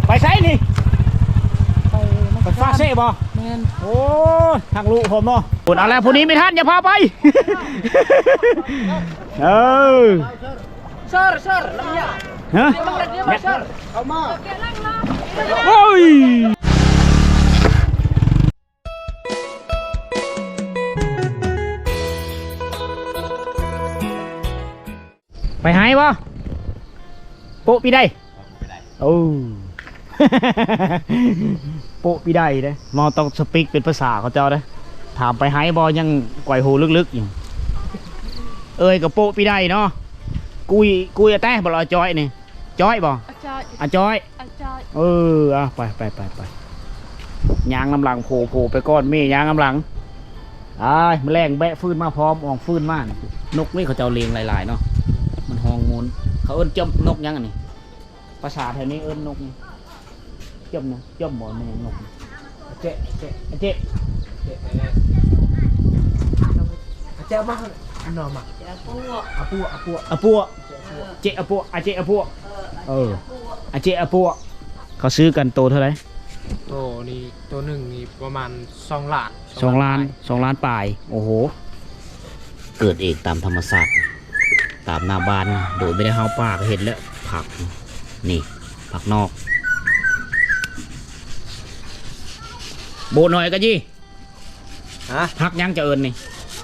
ໄປໃສນີ້? ໄປ ໄປຟາເຊບໍ່? ແມ່ນ. ໂອ້ຍ ທາງລຸພ້ອມເນາະ. ພຸ້ນ ເອົາແລ້ວ ຜູ້ນີ້ໄມ່ທັນ ຢ່າພາໄປ. ເອີ ເຊີ ເຊີ ຮະ? ເຂົ້າມາ ໂອ້ຍ. ໄປໄຫບໍ່? ໂປະປີໃດ? ໂອ້ ໂປະປີໃດເດ້ ເຮົາຕ້ອງສະປີກເປັນພາສາເຂົາເຈົ້າເດ້. ຖາມໄປໄຫບໍ່ ຍັງກວຍຫູລຶກໆຢູ່. ເອີຍ ກໍໂປະປີໃດເນາະ. ກຸຍ ກຸຍອາແຕະບໍ່ລະ ອາຈ້ອຍນີ້? ຈ້ອຍບໍ່? ອາຈ້ອຍ ອາຈ້ອຍ ອາຈ້ອຍ. ເອີ ເອົາ ໄປ ໄປ ໄປ ໄປ ຍ່າງນຳຫຼັງໂພ ໂພໄປກ່ອນ ແມ່ຍ່າງນຳຫຼັງ. ອ້າຍ ມະແລງແບະຟືນມາພ້ອມ ອອງຟືນມາ. ນົກນີ້ເຂົາເຈົ້າລ້ຽງຫຼາຍໆເນາະ ມັນຮ້ອງມ່ວນ. ເຂົາເອີ້ນຈ້ອມນົກຫຍັງອັນນີ້? ພາສາແຖວນີ້ເອີ້ນນົກຫຍັງ? ຈ້ອມຫຍັງ? ຈ້ອມບໍ່ ແມ່ນນົກ? ອາເຈະ ອາເຈະ ອາເຈະ ອາເຈະມາ ອັນນອມາ ອາປົວ ອາປົວ ອາປົວ ເຈະອາປົວ ອາເຈະອາປົວ. ເອີ ອາເຈະອາປົວ. ເຂົາຊື້ກັນໂຕເທົ່າໃດ? ໂຕນີ້ ໂຕໜຶ່ງນີ້ປະມານສອງລ້ານ ສອງລ້ານ ສອງລ້ານປາຍ. ໂອ້ໂຫ ເກີດເອງຕາມທຳມະຊາດ ຕາມໜ້າບ້ານ ໂດຍບໍ່ໄດ້ເຮົາປ່າກໍເຫັນແລ້ວ. ຜັກນີ້ ຜັກນອກ ໂບດໜ້ອຍກະຈີ. ຮະ? ຜັກຫຍັງຈະເອີ້ນນີ້?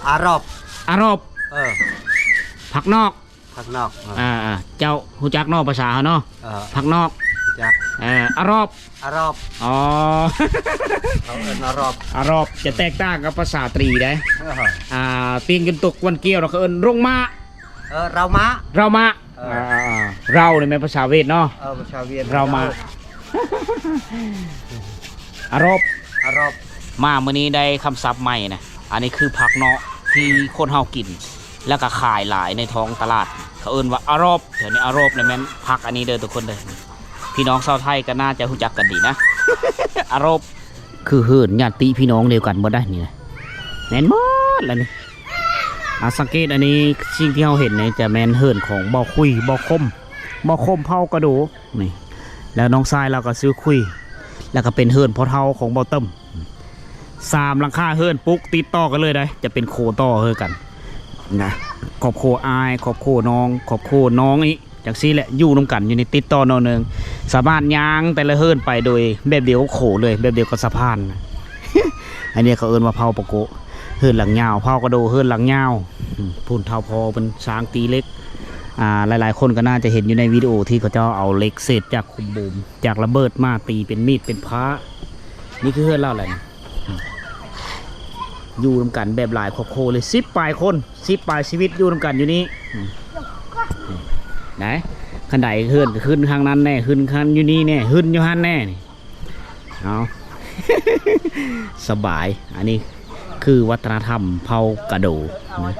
ອາຣອບ ອາຣອບ. ເອີ ຜັກນອກ ຜັກນອກ. ເອີ ອ່າໆ ເຈົ້າຮູ້ຈັກເນາະ ພາສາເຮົາເນາະ? ເອີ ຜັກນອກ ຮູ້ຈັກ. ເອີ ອາຣອບ ອາຣອບ. ອໍ ເຂົາເອີ້ນອາຣອບ ອາຣອບ. ຈະແຕກຕ່າງກັບພາສາຕຣີໄດ໋. ເອີ ອ່າ ປີ້ງຈົນຕົກວັນກ່ຽວ ເຂົາເອີ້ນໂຣງມ້າ. ເອີ ເລົາມ້າ ເລົາມ້າ. ເອີ ອ່າໆ ເລົານີ້ແມ່ນພາສາຫວຽດເນາະ? ເອີ ພາສາຫວຽດ ເລົາມ້າ. ອາຣອບ ອາຣອບ. ມາມື້ນີ້ໄດ້ຄຳສັບໃໝ່ນະ. ອັນນີ້ຄືຜັກເນາະ ທີ່ຄົນເຮົາກິນ ແລ້ວກໍຂາຍຫຼາຍໃນທ້ອງຕະຫຼາດ ເຂົາເອີ້ນວ່າອາຣອບ. ແຖວນີ້ອາຣອບນີ້ແມ່ນຜັກອັນນີ້ເດີທຸກຄົນເດີ. ພີ່ນ້ອງຊາວໄທກໍໜ້າຈະຮູ້ຈັກກັນດີນະ ອາຣອບ. ຄືເຮືອນຍາດຕິພີ່ນ້ອງດຽວກັນໝົດໄດ໋ນີ້ນະ ແມ່ນໝົດລະນີ້. ອ່າ ສັງເກດອັນນີ້ ສິ່ງທີ່ເຮົາເຫັນນີ້ຈະແມ່ນເຮືອນຂອງບ່າວຄຸຍ ບ່າວຄົມ ບ່າວຄົມເຜົ່າກະໂດນີ້. ແລ້ວນ້ອງຊາຍລາວກໍຊື່ຄຸຍ ແລ້ວກໍເປັນເຮືອນພໍ່ເຖົ້າຂອງບ່າວເຕີມ. ສາມຫຼັງຄາເຮືອນປຸກຕິດຕໍ່ກັນເລີຍໄດ໋ ຈະເປັນໂຄຕໍ່ຄືກັນນະ. ຄອບຄົວອ້າຍ ຄອບຄົວນ້ອງ ຄອບຄົວນ້ອງອີກ ຈັ່ງຊີ້ແຫຼະ ຢູ່ນຳກັນຢູ່ນີ້ຕິດຕໍ່ແນວໜຶ່ງ ສາມາດຍ່າງແຕ່ລະເຮືອນໄປໂດຍແບບດຽວກັບໂຂເລີຍ ແບບດຽວກັບສະພານ. ອັນນີ້ເຂົາເອີ້ນວ່າເຜົ່າປະໂກະ ເຮືອນຫຼັງຍາວ ເຜົ່າກະໂດເຮືອນຫຼັງຍາວ. ອືມ ພຸ້ນ ເຖົ້າພໍ່ເພິ່ນສ້າງຕີເຫຼັກ. ອ່າ ຫຼາຍໆຄົນກໍໜ້າຈະເຫັນຢູ່ໃນວິດີໂອທີ່ເຂົາເຈົ້າເອົາເຫຼັກເສດຈາກຂຸມບູມ ຈາກລະເບີດມາຕີເປັນມີດເປັນພ້າ. ນີ້ຄືເຮືອນລາວແຫຼະນີ້. ຢູ່ນຳກັນແບບຫຼາຍຄອບຄົວເລີຍ ສິບປາຍຄົນ ສິບປາຍຊີວິດຢູ່ນຳກັນຢູ່ນີ້. ໄດ໋ ຄັນໃດເຮືອນກໍຂຶ້ນທາງນັ້ນແດ່ ຂຶ້ນຄັນຢູ່ນີ້ແດ່ ຂຶ້ນຢູ່ຫັ້ນແດ່ນີ້. ເອົາ ສະບາຍ ອັນນີ້ຄືວັດທະນະທຳເຜົ່າກະໂດນະ.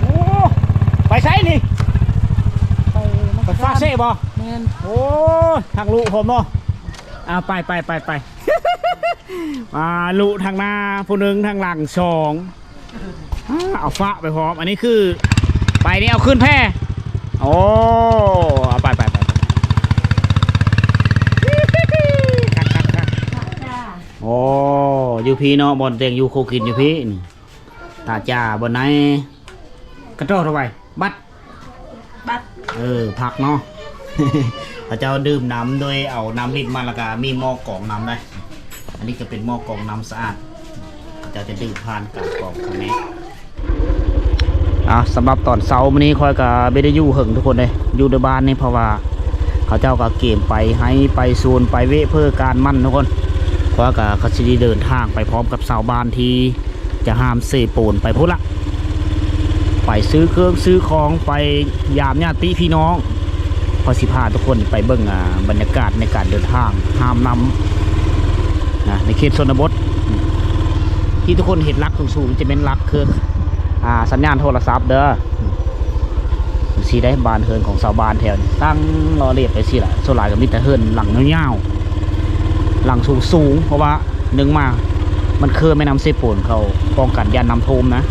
ໂອ້ ໄປໃສນີ້? ໄປ ໄປຟາເຊບໍ່? ແມ່ນ. ໂອ້ຍ ທາງລຸພ້ອມເນາະ. ອ່າ ໄປ ໄປ ໄປ ໄປ ອ່າ ລຸທາງໜ້າຜູ້ໜຶ່ງ ທາງຫຼັງສອງ. ອ່າ ເອົາຟ້າໄປພ້ອມ ອັນນີ້ຄືໄປນີ້ເອົາຂຶ້ນແພ. ໂອ້ ເອົາໄປ ໄປ ໄປ. ໂອ້ ຢູ່ພີ້ເນາະ ບ່ອນແຕ່ງຢູ່ຄົວກິນຢູ່ພີ້ນີ້ ຕາຈ້າ ບ່ອນໃນກະໂຕເທົ່າໃດ ບັດ ບັດ ເອີ ຜັກເນາະ. ເຂົາເຈົ້າດື່ມນ້ຳໂດຍເອົານ້ຳລິດມາ ແລ້ວກະມີໝໍ້ກອງນ້ຳໄດ໋. ອັນນີ້ກະເປັນໝໍ້ກອງນ້ຳສະອາດ ເຂົາເຈົ້າຈະດື່ມຜ່ານການກອງຂ້າງໃນ. ອ່າ ສຳລັບຕອນເຊົ້າມື້ນີ້ຂ້ອຍກະບໍ່ໄດ້ຢູ່ເຫິງທຸກຄົນເດ້ ຢູ່ໃນບ້ານນີ້ ເພາະວ່າເຂົາເຈົ້າກະກຽມໄປໄຮ່ໄປສວນ ໄປເວະເພີການມັນທຸກຄົນ. ຂ້ອຍກະ ກະຊິໄດ້ເດີນທາງໄປພ້ອມກັບຊາວບ້ານທີ່ ຈະຫາມເຊໂປນໄປພຸ້ນລະ ໄປຊື້ເຄື່ອງຊື້ຂອງ ໄປຢາມຍາດຕິພີ່ນ້ອງ. ຂ້ອຍຊິພາທຸກຄົນໄປເບິ່ງ ອ່າ ບັນຍາກາດໃນການເດີນທາງ ຫາມນ້ຳນະ ໃນເຂດຊົນນະບົດ ທີ່ທຸກຄົນເຫັນຫຼັກສູງໆ ຈະແມ່ນຫຼັກເຄືອງ ອ່າ ສັນຍານໂທລະສັບເດີ. ຈັ່ງຊີ້ໄດ໋ ບ້ານເຮືອນຂອງຊາວບ້ານແຖວນີ້ ຕັ້ງຫຼໍ່ລຽບໄປຊີ້ລະ ສ່ວນຫຼາຍກໍມີແຕ່ເຮືອນຫຼັງຍາວໆ ຫຼັງສູງໆ ເພາະວ່າໜຶ່ງມາ ມັນເຄືອແມ່ນ້ຳເຊໂປນ ເຂົາປ້ອງກັນຢ້ານນ້ຳຖ້ວມນະ.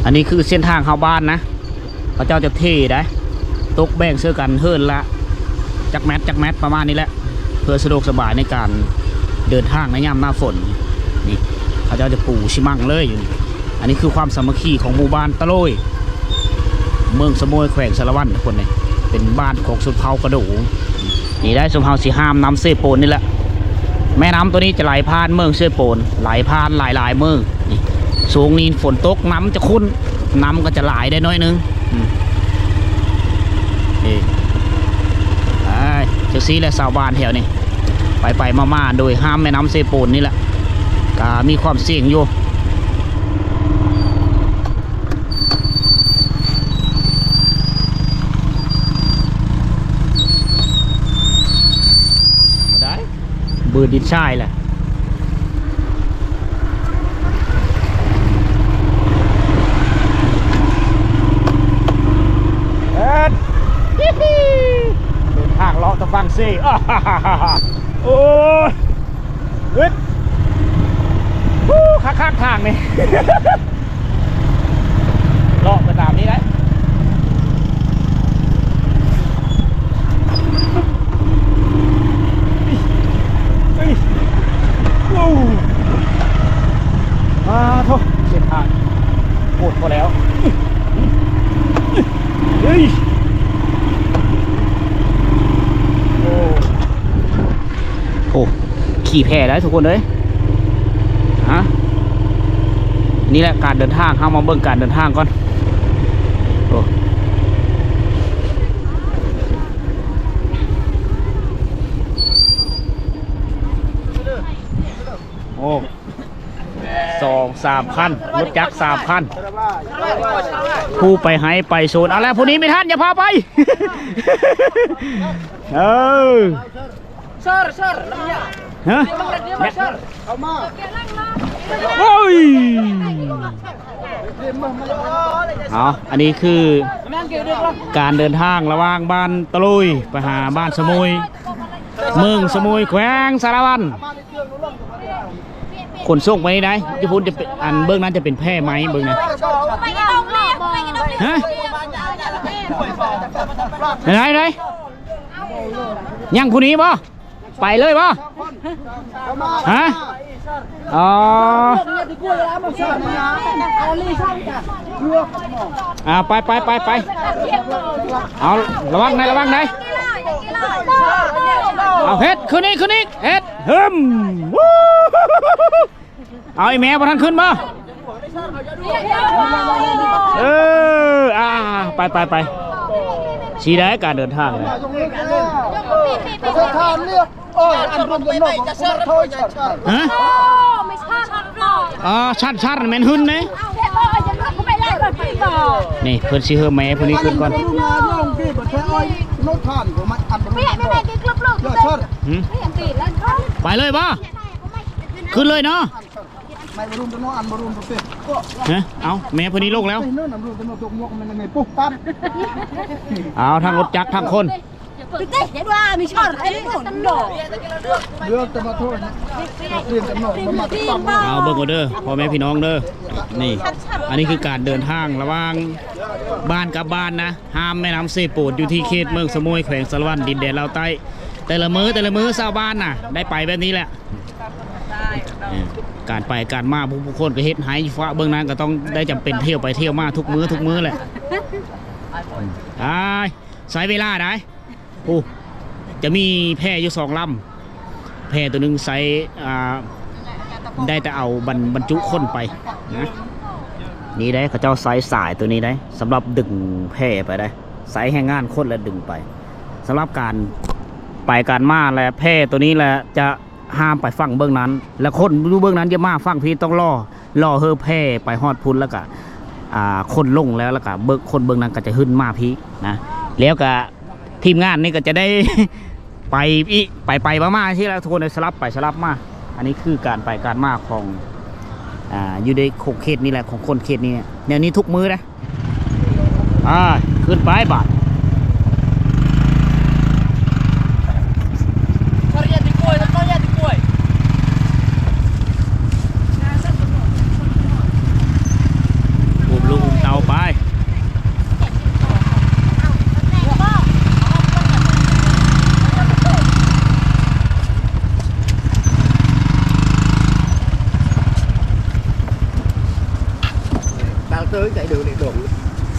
ອັນນີ້ຄືເສັ້ນທາງເຂົ້າບ້ານນະ ເຂົາເຈົ້າຈະເທໄດ໋ ຕົກແບ່ງເຊິ່ງກັນເຫີນລະຈັກແມັດ ຈັກແມັດປະມານນີ້ແຫຼະ ເພື່ອສະດວກສະບາຍໃນການເດີນທາງໃນຍາມໜ້າຝົນ. ນີ້ເຂົາເຈົ້າຈະປູຊີມັງເລີຍຢູ່ນີ້. ອັນນີ້ຄືຄວາມສາມັກຄີຂອງໝູ່ບ້ານຕະໂລຍ ເມືອງສະໂໝຍ ແຂວງສາລະວັນ ທຸກຄົນເດ້. ເປັນບ້ານຂອງຊົນເຜົ່າກະໂດ. ນີ້ໄດ໋ ຊຸມເຮົາຊິຫ້າມນ້ຳເຊໂປນນີ້ແຫຼະ. ແມ່ນ້ຳໂຕນີ້ຈະໄຫຼຜ່ານເມືອງເຊໂປນ ໄຫຼຜ່ານຫຼາຍໆເມືອງ. ນີ້ ຊ່ວງນີ້ຝົນຕົກນ້ຳຈະຂຸ້ນ ນ້ຳກໍຈະຫຼາຍໄດ້ໜ້ອຍໜຶ່ງ. ອືມ ນີ້ ໄປ ຈັ່ງຊີ້ແຫຼະຊາວບ້ານແຖວນີ້ ໄປໆມາໆ ໂດຍຫ້າມແມ່ນ້ຳເຊໂປນນີ້ແຫຼະ ກໍມີຄວາມສ່ຽງຢູ່. ບໍ່ໄດ້ ບືດດິນຊາຍແຫຼະ. ເອີ ເດີນທາງເລາະຕະຝັ່ງເຊ. ໂອ້ຍ ອຶດ ໂອ້ ຄັກໆ ທາງນີ້ ເລາະໄປຕາມນີ້ໄດ໋. ເອີຍ ໂອ້ ອາໂທ້ ເສັ້ນທາງໂຫດພໍແລ້ວ. ເອີຍ ໂອ້ ໂອ້ ຂີ່ແພໄດ້ທຸກຄົນເອີຍ. ຮະ ນີ້ແຫຼະການເດີນທາງ ເຮົາມາເບິ່ງການເດີນທາງກ່ອນ. ໂອ້ ໂອ້ ສອງສາມຄັນ ລົດຈັກສາມຄັນ ຜູ້ໄປໄຮ່ໄປສວນ. ເອົາລະ ຜູ້ນີ້ໄມ່ທັນ ຢ່າພາໄປ. ເອີ Sir, sir, namanya. ຮະ? Dia mah, dia mah, sir. ໂອ້ຍ ເອົາ ອັນນີ້ຄືການເດີນທາງລະຫວ່າງບ້ານຕະໂລຍໄປຫາບ້ານສະໂໝຍ ເມືອງສະໂໝຍ ແຂວງສາລະວັນ. ຂົນສົ່ງໄປນີ້ໄດ໋ ຢູ່ພຸ້ນຈະເປັນ ອັນເບື້ອງນັ້ນຈະເປັນແພໄມ້ ເບິ່ງນະ. ຮະ? ໄດ້ ໄດ້ ຍັງຜູ້ນີ້ບໍ່? ໄປເລີຍບໍ່? ຮະ? ອໍ ອ່າ ໄປ ໄປ ໄປ ໄປ. ເອົາ ລະວັງນະ ລະວັງນະ. ເອົາ ເຮັດ ຂຶ້ນອີກ ຂຶ້ນອີກ ເຮັດ ຫຶມ ວູ້. ເອົາ ອີ່ແມ່ບໍ່ທັນຂຶ້ນບໍ່? ເອີ ອ່າ ໄປ ໄປ ໄປ. ຊິໄດ້ການເດີນທາງນະ. ຮະ? ອໍ ຊັນໆ ແມ່ນຫຶນເດ້. ນີ້ເພິ່ນຊິເຮີແມ່ຜູ້ນີ້ຂຶ້ນກ່ອນ. ຫຶ? ໄປເລີຍບໍ່? ຂຶ້ນເລີຍເນາະ. ຮະ? ເອົາ ແມ່ຜູ້ນີ້ລົງແລ້ວ. ເອົາ ທັງລົດຈັກທັງຄົນ. ເອົາ ເບິ່ງເອົາເດີ ພໍ່ແມ່ພີ່ນ້ອງເດີ. ນີ້ ອັນນີ້ຄືການເດີນທາງລະຫວ່າງບ້ານກັບບ້ານນະ ຫ້າມແມ່ນ້ຳເຊໂປນ ຢູ່ທີ່ເຂດເມືອງສະໂໝຍ ແຂວງສາລະວັນ ດິນແດນລາວໃຕ້. ແຕ່ລະມື້ ແຕ່ລະມື້ຊາວບ້ານນະ ໄດ້ໄປແບບນີ້ແຫຼະ. ເອີ ການໄປການມາ ຜູ້ ຜູ້ຄົນກໍເຮັດໄຮ່ຢູ່ເບື້ອງນັ້ນ ກໍຕ້ອງໄດ້ຈຳເປັນທ່ຽວໄປທ່ຽວມາທຸກມື້ ທຸກມື້ແຫຼະ. ອາຍ ໃຊ້ເວລາໄດ໋. ໂອ້ ຈະມີແພຢູ່ສອງລຳ ແພໂຕໜຶ່ງໃຊ້ ອ່າ ໄດ້ແຕ່ເອົາບັນ ບັນຈຸຄົນໄປນະ. ນີ້ໄດ໋ ເຂົາເຈົ້າໃຊ້ສາຍໂຕນີ້ໄດ໋ ສຳລັບດຶງແພໄປໄດ໋ ໃຊ້ແຮງງານຄົນລະດຶງໄປ. ສຳລັບການໄປການມາ ແລະ ແພໂຕນີ້ແຫຼະຈະ ຫ້າມໄປຝັ່ງເບື້ອງນັ້ນ ແລະ ຄົນຢູ່ເບື້ອງນັ້ນຢ່າມາຝັ່ງພີ້ ຕ້ອງລໍ ລໍເຮີແພໄປຮອດພຸ້ນ ແລ້ວກະ ອ່າ ຄົນລົງແລ້ວ ແລ້ວກະເບີກ ຄົນເບື້ອງນັ້ນກໍຈະຂຶ້ນມາພີ້ນະ. ແລ້ວກະທີມງານນີ້ກໍຈະໄດ້ ໄປອີກ ໄປໄປມາມາຊີ້ແຫຼະທຸກຄົນ ສະຫຼັບໄປສະຫຼັບມາ. ອັນນີ້ຄືການໄປການມາຂອງ ອ່າ ຢູ່ໃນຂົງເຂດນີ້ແຫຼະ ຂອງຄົນເຂດນີ້ ແນວນີ້ທຸກມື້ເດ້. ອ່າ ຂຶ້ນໄປບາດ. ໂອ້ ລົງ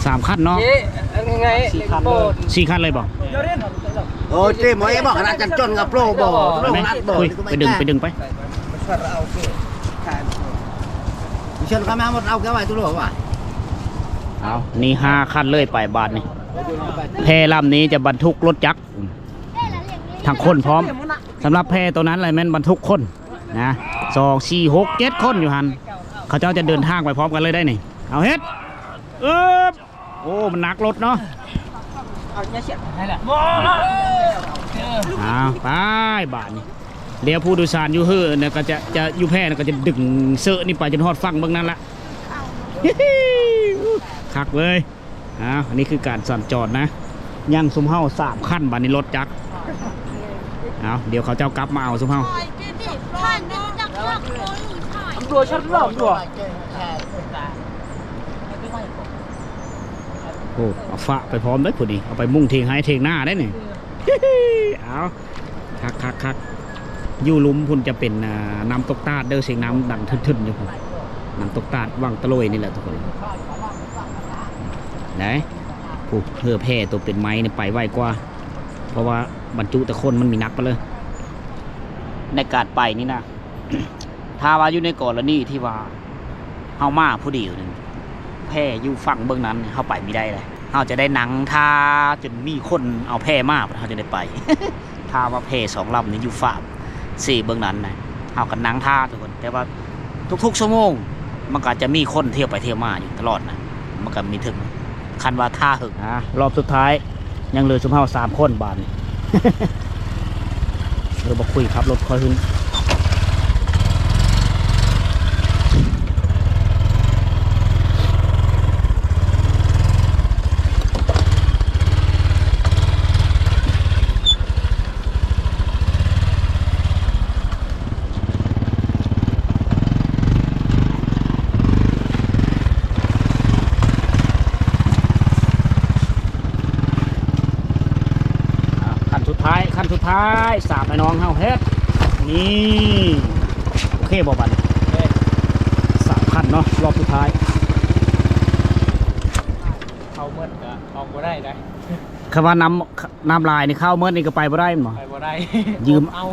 ສາມຄັນເນາະ ສີ່ຄັນເລີຍ ສີ່ຄັນເລີຍບໍ່? ໂອ້ຍ ເຈ້ ໝໍເອບອກຂະໜາດຈັນຈົນກັບໂປບໍ່ ໄປໄໝ? ໄປດຶງ ໄປດຶງໄປ ເຊີນເຂົາມາໝົດ ເອົາແກໄວ້ຕຸໂລວ່າ ເອົາ ນີ້ຫ້າຄັນເລີຍໄປບາດນີ້ ແພລຳນີ້ຈະບັນທຸກລົດຈັກ ທັງຄົນພ້ອມ ສຳລັບແພໂຕນັ້ນລະແມ່ນບັນທຸກຄົນນະ ສອງ ສີ່ ຫົກ ເຈັດ ຄົນຢູ່ຫັ້ນ ເຂົາເຈົ້າຈະເດີນທາງໄປພ້ອມກັນເລີຍໄດ໋ນີ້ ເອົາເຮັດ ເອີບ ໂອ້ ມັນໜັກລົດເນາະ ເອົາ ໄປບາດນີ້ ດຽວຜູ້ໂດຍສານຢູ່ເຮີນະ ກໍຈະ ຈະຢູ່ແພນະ ກໍຈະດຶງເຊີນີ້ໄປຈົນຮອດຝັ່ງເບິ່ງນັ້ນລະ ຄັກເລີຍ. ອ້າວ ອັນນີ້ຄືການສັນຈອນນະ ຍັງຊຸມເຮົາສາມຄັນ ບາດນີ້ລົດຈັກ ເອົາ ດຽວເຂົາເຈົ້າກັບມາເອົາຊຸມເຮົາ ໂອ້ ເອົາຟ້າໄປພ້ອມເດ້ຜູ້ນີ້ ເອົາໄປມຸງຖຽງໄຮ່ຖຽງນາໄດ້ນີ້ ເອົາ ຄັກໆໆ ຢູ່ລຸ່ມພຸ້ນຈະເປັນ ອ່າ ນ້ຳຕົກຕາດເດີ ສຽງນ້ຳດັງທຶນໆຢູ່ພຸ້ນ ນ້ຳຕົກຕາດວັງຕະໂລຍນີ້ແຫຼະທຸກຄົນ ໄດ້ ຜູ້ເຮືອແພໂຕເປັນໄມ້ນີ້ໄປໄວກວ່າ ເພາະວ່າບັນຈຸແຕ່ຄົນມັນມີໜັກໄປເລີຍ ໃນການໄປນີ້ນະ ຖ້າວ່າຢູ່ໃນກໍລະນີທີ່ວ່າເຮົາມາຜູ້ດຽວນີ້ ແພຢູ່ຝັ່ງເບື້ອງນັ້ນເຮົາໄປບໍ່ໄດ້ເລີຍ ເຮົາຈະໄດ້ນັ່ງຖ້າຈົນມີຄົນເອົາແພມາ ເຮົາຈຶ່ງໄດ້ໄປ ຖ້າວ່າແພສອງລຳນີ້ຢູ່ຟາກເຊເບື້ອງນັ້ນນະ ເຮົາກໍນັ່ງຖ້າທຸກຄົນ ແຕ່ວ່າທຸກໆຊົ່ວໂມງ ມັນກໍອາດຈະມີຄົນທ່ຽວໄປທ່ຽວມາຢູ່ຕະຫຼອດນະ ມັນກໍມີເຖິງ ຄັນວ່າຖ້າເຫິງ ອ່າ ຮອບສຸດທ້າຍ ຍັງເຫຼືອຊຸມເຮົາສາມຄົນບາດນີ້ ເອີ ບັກຄຸຍຂັບລົດຄ່ອຍຫຶ້ນ ອ່າ ຂັ້ນສຸດທ້າຍ ຂັ້ນສຸດທ້າຍ ສາມອ້າຍນ້ອງເຮົາເຮັດ ນີ້ ໂອເຄບໍ່ບັດນີ້? ໂອເຄ ສາມຂັ້ນເນາະ ຮອບສຸດທ້າຍ ເຂົ້າໝົດກໍອອກບໍ່ໄດ້ໄດ໋ ຄັນວ່ານ້ຳ ນ້ຳຫຼາຍນີ້ ເຂົ້າໝົດນີ້ກໍໄປບໍ່ໄດ້ແມ່ນບໍ່? ໄປບໍ່ໄດ້ ຢືມ ອົດເອົາ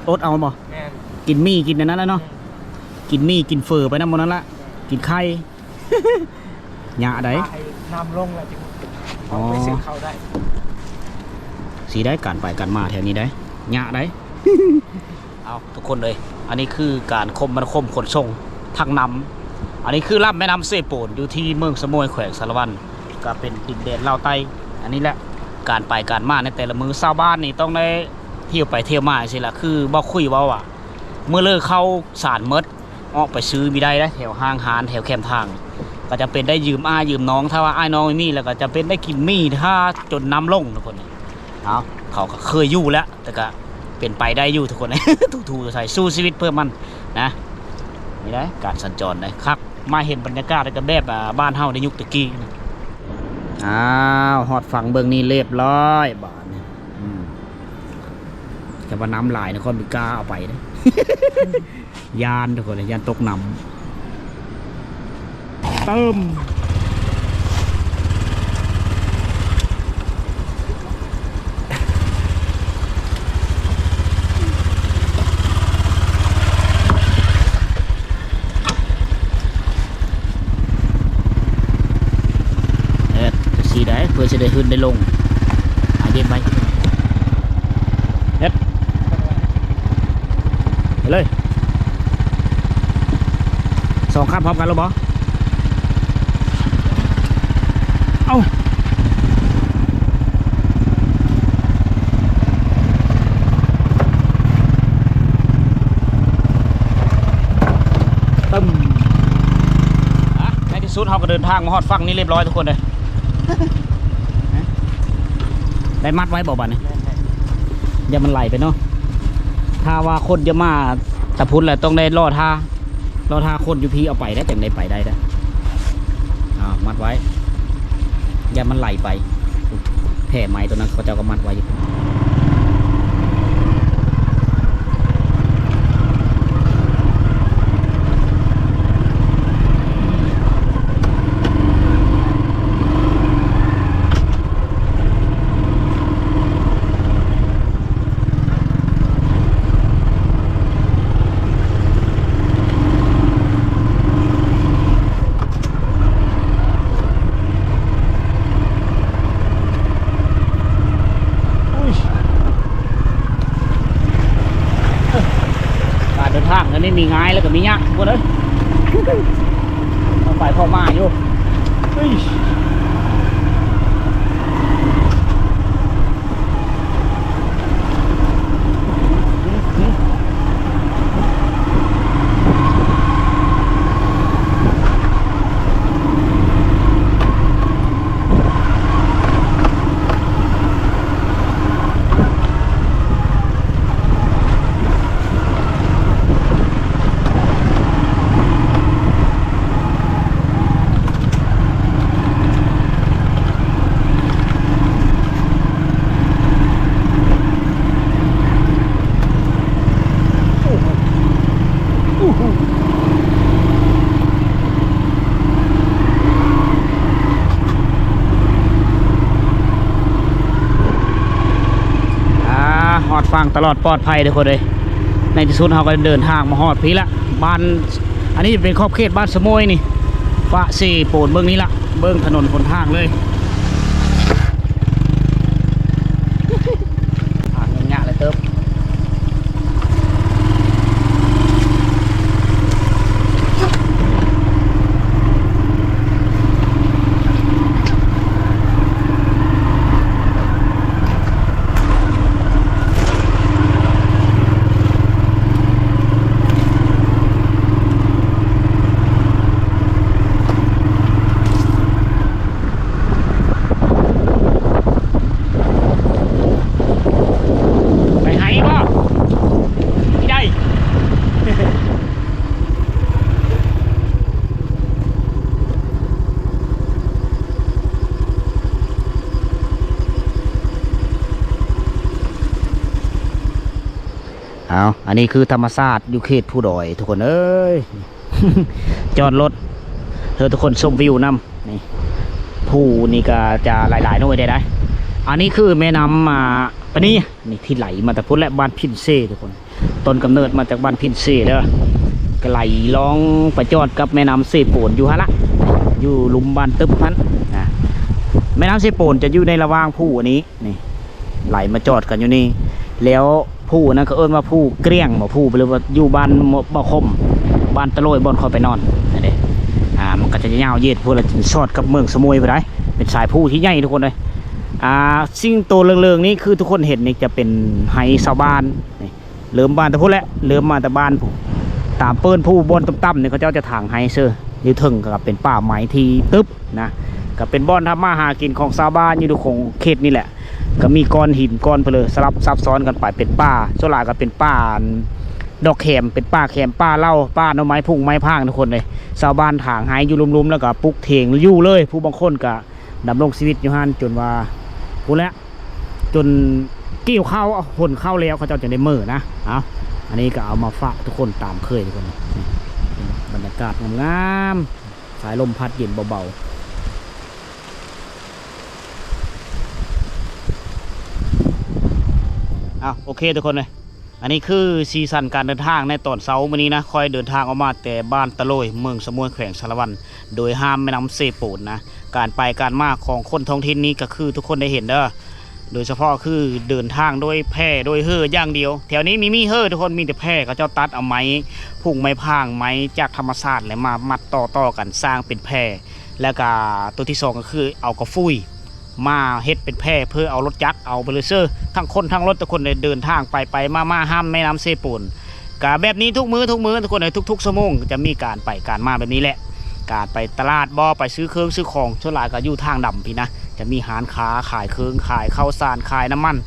ອົດເອົາບໍ່? ແມ່ນ ກິນໝີ່ກິນອັນນັ້ນແຫຼະເນາະ ອືມ ກິນໝີ່ກິນເຝີໄປນຳໝົດນັ້ນລະ ກິນໄຂ່ ຍະໄດ໋ ຖ້າໃຫ້ນ້ຳລົງແລ້ວຈຶ່ງ ອໍ ເອົາໄປຊື້ເຂົ້າໄດ້ ຊິໄດ້ ການໄປການມາແຖວນີ້ໄດ໋ ຍະໄດ໋. ເອົາ ທຸກຄົນເອີຍ ອັນນີ້ຄືການຄົມມະນາຄົມຂົນສົ່ງທາງນ້ຳ ອັນນີ້ຄືລຳແມ່ນ້ຳເຊໂປນ ຢູ່ທີ່ເມືອງສະໝວຍ ແຂວງສາລະວັນ ກໍເປັນດິນແດນລາວໃຕ້ ອັນນີ້ແຫຼະ ການໄປການມາໃນແຕ່ລະມື້ ຊາວບ້ານນີ້ຕ້ອງໄດ້ທ່ຽວໄປທ່ຽວມາຈັ່ງຊີ້ລະ ຄືບໍ່ຄຸຍເວົ້າວ່າ ມື້ເລີກເຂົ້າສານໝົດ ອອກໄປຊື້ມີໄດ້ເດ້ ແຖວຫ້າງຮ້ານ ແຖວແຄມທາງ ກໍຈຳເປັນໄດ້ຢືມອ້າຍຢືມນ້ອງ ຖ້າວ່າອ້າຍນ້ອງບໍ່ມີ ແລ້ວກໍຈຳເປັນໄດ້ກິນໝີ່ຖ້າຈົນນ້ຳລົງ ທຸກຄົນ. ເອົາ ເຂົາກໍເຄີຍຢູ່ແລ້ວ ແຕ່ກໍເປັນໄປໄດ້ຢູ່ ທຸກຄົນ ທຸກໆໃສ່ ສູ້ຊີວິດເພື່ອມັນນະ ນີ້ໄດ໋ ການສັນຈອນໄດ໋ ຄັກ ມາເຫັນບັນຍາກາດ ແລ້ວກໍແບບ ອ່າ ບ້ານເຮົາໃນຍຸກແຕ່ກີ້. ອ້າວ ຮອດຝັ່ງເບິ່ງນີ້ລຽບຮ້ອຍບາດນີ້ ອືມ ແຕ່ວ່ານ້ຳຫຼາຍນະ ຂ້ອຍບໍ່ກ້າເອົາໄປເດ້ ຢ້ານທຸກຄົນ ຢ້ານຕົກນ້ຳ ເຕີມ ເຮັດຈັ່ງຊີ້ໄດ໋ ເພື່ອຊິໄດ້ຂຶ້ນໄດ້ລົງ ຫາເຢັນໄວ້ ເຮັດ ໄປເລີຍ ສອງຄັນພ້ອມກັນແລ້ວບໍ່? ເອົ້າ ຕຶ້ມ ອ່ະ ໃນທີ່ສຸດເຮົາກໍເດີນທາງມາຮອດຝັ່ງນີ້ລຽບຮ້ອຍທຸກຄົນເດີ ໄດ້ມັດໄວ້ບໍ່ບາດນີ້? ຢ່າມັນໄຫຼໄປເນາະ ຖ້າວ່າຄົນຈະມາແຕ່ພຸ້ນແຫຼະ ຕ້ອງໄດ້ລໍຖ້າ ລໍຖ້າຄົນຢູ່ພີ້ເອົາໄປແລ້ວ ຈັ່ງໄດ້ໄປໄດ້ເດີ ອ້າວ ມັດໄວ້ ຢ່າມັນໄຫຼໄປ ແຜ່ໄມ້ຕົວນັ້ນເຂົາເຈົ້າກໍມັດໄວ້ຢູ່. ມີງ່າຍແລ້ວກໍມີຍາກ ທຸກຄົນເອີຍ. ໄປພໍມາຢູ່. ອາ ຮອດຝັ່ງຕະຫຼອດປອດໄພ ທຸກຄົນເອີຍ. ໃນທີ່ສຸດເຮົາກໍເດີນທາງມາຮອດພີ້ລະ ບ້ານ ອັນນີ້ເປັນຂອບເຂດບ້ານສະໂມຍນີ້ ປະເຊໂປນເບິ່ງນີ້ລະ ເບິ່ງຖະໜົນຫົນທາງເລີຍ. ທາງຫຍ້າງເຕີບ. ໄປໄຫບໍ່? ໄດ້. ເອົາ ອັນນີ້ຄືທຳມະຊາດຢູ່ເຂດພູດອຍ ທຸກຄົນເອີຍ. ຈອດລົດ ເອີ ທຸກຄົນຊົມວິວນຳ. ນີ້ ພູນີ້ກໍຈະຫຼາຍໆ ໜ່ວຍໄດ້ໄດ໋. ອັນນີ້ຄືແມ່ນ້ຳ ອ່າ ປານີ ນີ້ທີ່ໄຫຼມາແຕ່ພຸ້ນແຫຼະ ບ້ານພິນເຊ ທຸກຄົນ. ຕົ້ນກຳເນີດມາຈາກບ້ານພິນເຊເດີ ກໍໄຫຼລ່ອງໄປຈອດກັບແມ່ນ້ຳເຊໂປນຢູ່ຫັ້ນລະ ຢູ່ລຸ່ມບ້ານຕຶບຫັ້ນນະ. ແມ່ນ້ຳເຊໂປນຈະຢູ່ໃນລະຫວ່າງພູອັນນີ້ ນີ້ ໄຫຼມາຈອດກັນຢູ່ນີ້ ແລ້ວພູນັ້ນເຂົາເອີ້ນວ່າພູກຽງບໍ ພູ ຫຼືວ່າຢູ່ບ້ານບໍ່ຄົມ ບ້ານຕະໂລຍ ບ່ອນຂ້ອຍໄປນອນຫັ້ນເດ້. ອ່າ ມັນກໍຈະຍາວເຫຍດພຸ້ນລະ ຈົນສອດກັບເມືອງສະໂມຍພຸ້ນໃດ໋ ເປັນສາຍພູທີ່ໃຫຍ່ ທຸກຄົນເອີຍ. ອ່າ ສິ່ງໂຕເລິງໆນີ້ຄືທຸກຄົນເຫັນນີ້ຈະເປັນໄຮ່ຊາວບ້ານນີ້ ເລີ່ມມາແຕ່ພຸ້ນແຫຼະ ເລີ່ມມາແຕ່ບ້ານພຸ້ນ ຕາມເປີ້ນພູບ່ອນຕ່ຳໆນີ້ ເຂົາເຈົ້າຈະຖາງໄຮ່ເຊີ. ຢູ່ເທິງກໍເປັນປ່າໄມ້ທີ່ຕຶບນະ ກໍເປັນບ່ອນທຳມາຫາກິນຂອງຊາວບ້ານຢູ່ໃນຂົງເຂດນີ້ແຫຼະ. ກໍມີກ້ອນຫີນກ້ອນເພີ່ນສະຫຼັບຊັບຊ້ອນກັນໄປ ເປັນປ່າ ສ່ວນຫຼາຍກໍເປັນປ່າດອກແຂມ ເປັນປ່າແຂມ ປ່າເຫຼົ້າ ປ່າໜໍ່ໄມ້ຜຸ່ງໄມ້ພາງ ທຸກຄົນເອີຍ. ຊາວບ້ານຖາງໄຮ່ຢູ່ລຸ່ມໆ ແລ້ວກໍປຸກເຖງຢູ່ເລີຍ. ຜູ້ບາງຄົນກໍດຳລົງຊີວິດຢູ່ຫັ້ນຈົນວ່າພຸ້ນແຫຼະ ຈົນກ່ຽວເຂົ້າ ຫົນເຂົ້າແລ້ວ ເຂົາເຈົ້າຈຶ່ງໄດ້ເມືອນະ. ເອົາ ອັນນີ້ກໍເອົາມາຝາກທຸກຄົນຕາມເຄີຍ ທຸກຄົນ. ບັນຍາກາດງາມໆ ສາຍລົມພັດເຢັນເບົາໆ. ເອົາ ໂອເຄ ທຸກຄົນເອີຍ. ອັນນີ້ຄືສີສັນການເດີນທາງໃນຕອນເຊົ້າມື້ນີ້ນະ. ຂ້ອຍເດີນທາງອອກມາແຕ່ບ້ານຕະໂລຍ ເມືອງສະໂມຍ ແຂວງສາລະວັນ ໂດຍຂ້າມແມ່ນ້ຳເຊໂປນນະ. ການໄປການມາຂອງຄົນທ້ອງຖິ່ນນີ້ກໍຄືທຸກຄົນໄດ້ເຫັນເດີ ໂດຍສະເພາະຄືເດີນທາງໂດຍແພ ໂດຍເຮືອຢ່າງດຽວ. ແຖວນີ້ມີ ມີເຮືອ ທຸກຄົນ ມີແຕ່ແພ. ເຂົາເຈົ້າຕັດເອົາໄມ້ຜຸ່ງໄມ້ພາງ ໄມ້ຈາກທຳມະຊາດ ແລ້ວມາມັດຕໍ່ໆກັນ ສ້າງເປັນແພ. ແລ້ວກະຕົວທີສອງກໍຄືເອົາກະຟຸຍມາເຮັດເປັນແພ ເພື່ອເອົາລົດຈັກເອົາໄປເລີຍເຊີ. ທັງຄົນທັງລົດ ທຸກຄົນໄດ້ເດີນທາງໄປໆມາໆ ຂ້າມແມ່ນ້ຳເຊໂປນ ກະແບບນີ້ທຸກມື້ທຸກມື້ ທຸກຄົນເອີຍ. ທຸກໆຊົ່ວໂມງຈະມີການໄປການມາແບບນີ້ແຫຼະ. ການໄປຕະຫຼາດບໍ ໄປຊື້ເຄື່ອງຊື້ຂອງ ສ່ວນຫຼາຍກໍຢູ່ທາງດຳພີ້ນະ. ຈະມີຮ້ານຄ້າຂາຍເຄື່ອງ ຂາຍເຂົ້າສານ ຂາຍນ້ຳມັນ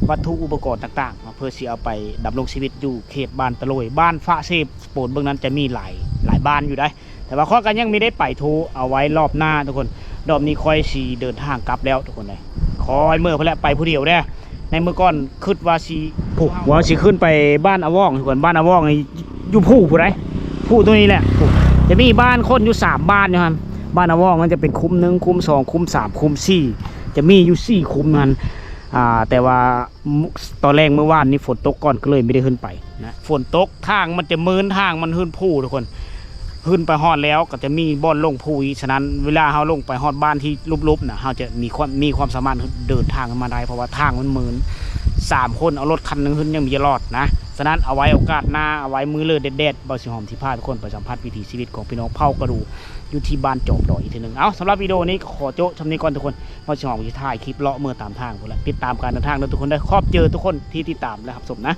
ວັດຖຸອຸປະກອນຕ່າງໆ ເພື່ອຊິເອົາໄປດຳລົງຊີວິດຢູ່ເຂດບ້ານຕະໂລຍ ບ້ານຝາເຊໂປນເບິ່ງນັ້ນ ຈະມີຫຼາຍ ຫຼາຍບ້ານຢູ່ໃດ໋. ແຕ່ວ່າຂ້ອຍກໍຍັງມີໄດ້ໄປໂທ ເອົາໄວ້ລອບໜ້າ ທຸກຄົນ. ລອບນີ້ຂ້ອຍຊິເດີນທາງກັບແລ້ວ ທຸກຄົນເອີຍ. ຂ້ອຍເມືອພຸ້ນແຫຼະ ໄປຜູ້ດຽວເດ້. ໃນມື້ກ່ອນຄິດວ່າຊິ ຜູ້ ວ່າຊິຂຶ້ນໄປບ້ານອາວອງ ທຸກຄົນ. ບ້ານອາວອງນີ້ຢູ່ພູພຸ້ນໃດ໋ ພູຕົງນີ້ແຫຼະ. ຈະມີບ້ານຄົນຢູ່ສາມບ້ານຢູ່ຫັ້ນ. ບ້ານອາວອງນັ້ນຈະເປັນຄຸ້ມໜຶ່ງ ຄຸ້ມສອງ ຄຸ້ມສາມ ຄຸ້ມສີ່ ຈະມີຢູ່ສີ່ຄຸ້ມຫັ້ນ. ອ່າ ແຕ່ວ່າ ຕອນແລງມື້ວານນີ້ຝົນຕົກກ່ອນ ກໍເລີຍບໍ່ໄດ້ຂຶ້ນໄປນະ. ຝົນຕົກ ທາງມັນຈະມື່ນ ທາງມັນຂຶ້ນພູ ທຸກຄົນ. ຂຶ້ນໄປຮອດແລ້ວກໍຈະມີບ່ອນລົງພູອີກ. ສະນັ້ນ ເວລາເຮົາລົງໄປຮອດບ້ານທີ່ຫຼຸບໆນະ ເຮົາຈະມີຄວາມ ມີຄວາມສາມາດເດີນທາງຂຶ້ນມາໄດ້ ເພາະວ່າທາງມັນມື່ນ. ສາມຄົນເອົາລົດຄັນໜຶ່ງຂຶ້ນຍັງບໍ່ລອດນະ. ສະນັ້ນ ເອົາໄວ້ໂອກາດໜ້າ ເອົາໄວ້ມື້ເລີດແດດໆ ເບົາສີຫອມຊິພາທຸກຄົນໄປສຳຜັດວິຖີຊີວິດຂອງພີ່ນ້ອງເຜົ່າກະດູ ຢູ່ທີ່ບ້ານຈອມດອຍອີກເທື່ອໜຶ່ງ. ເອົາ ສຳລັບວິດີໂອນີ້ກໍຂໍໂຈະຊ່ຳນີ້ກ່ອນທຸກຄົນ. ເບົາສີຫອມຊິຖ່າຍຄລິບເລາະເມືອຕາມທາງພຸ້ນແຫຼະ. ຕິດຕາມການເດີນທາງເດີທຸກຄົນເດີ. ຂອບໃຈທຸກຄົນທີ່ຕິດຕາມ ແລະ ຮັບຊົມນະ.